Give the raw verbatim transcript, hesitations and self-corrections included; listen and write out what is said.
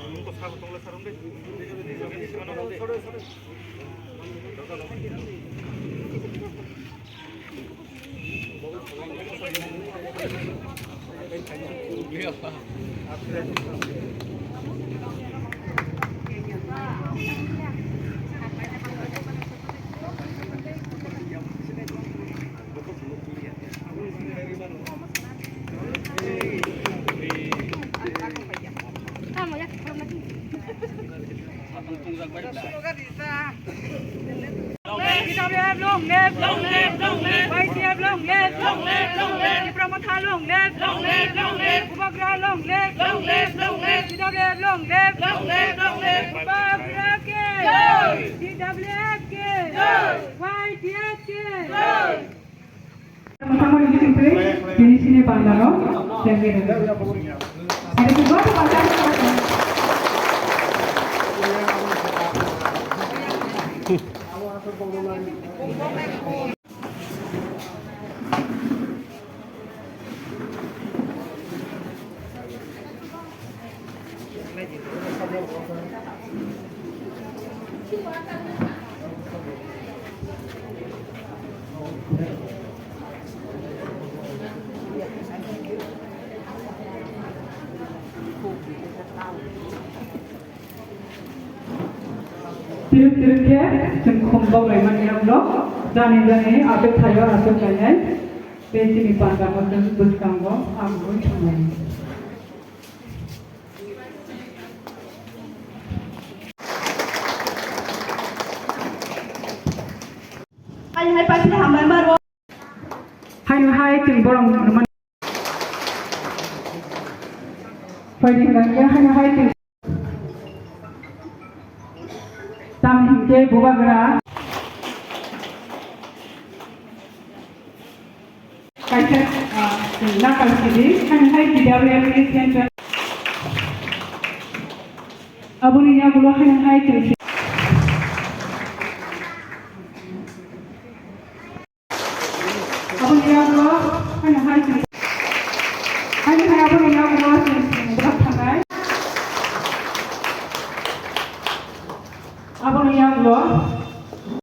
T W F long live, long live, long live. Y T F long live, long live, long live. Tipra Motha long live, long live, long live. Bubagra long live, long live, long live. T W F long live, long live, long live. Bubagra ke jai. T W F ke jai. Y T F ke jai. Mothani bisingtwi tini chini panda no tengwi rwdi. Thank you. Tiruk tiruk khe chwng khum bok laimani yakrok jani jani abek thaio aswk lainai tei chini panda bo chwng bwskango hamrwi thanglaio. Hai hai pasi hambai maro. Haino hai chwng borok rwmani. Phaidi hwnkhe haino hai chwng. Tamni hinkhe bubagra. Kaisa, ah, nakal sidi, haino hai T W F ni center. Aboni yagulo haino hai chwng.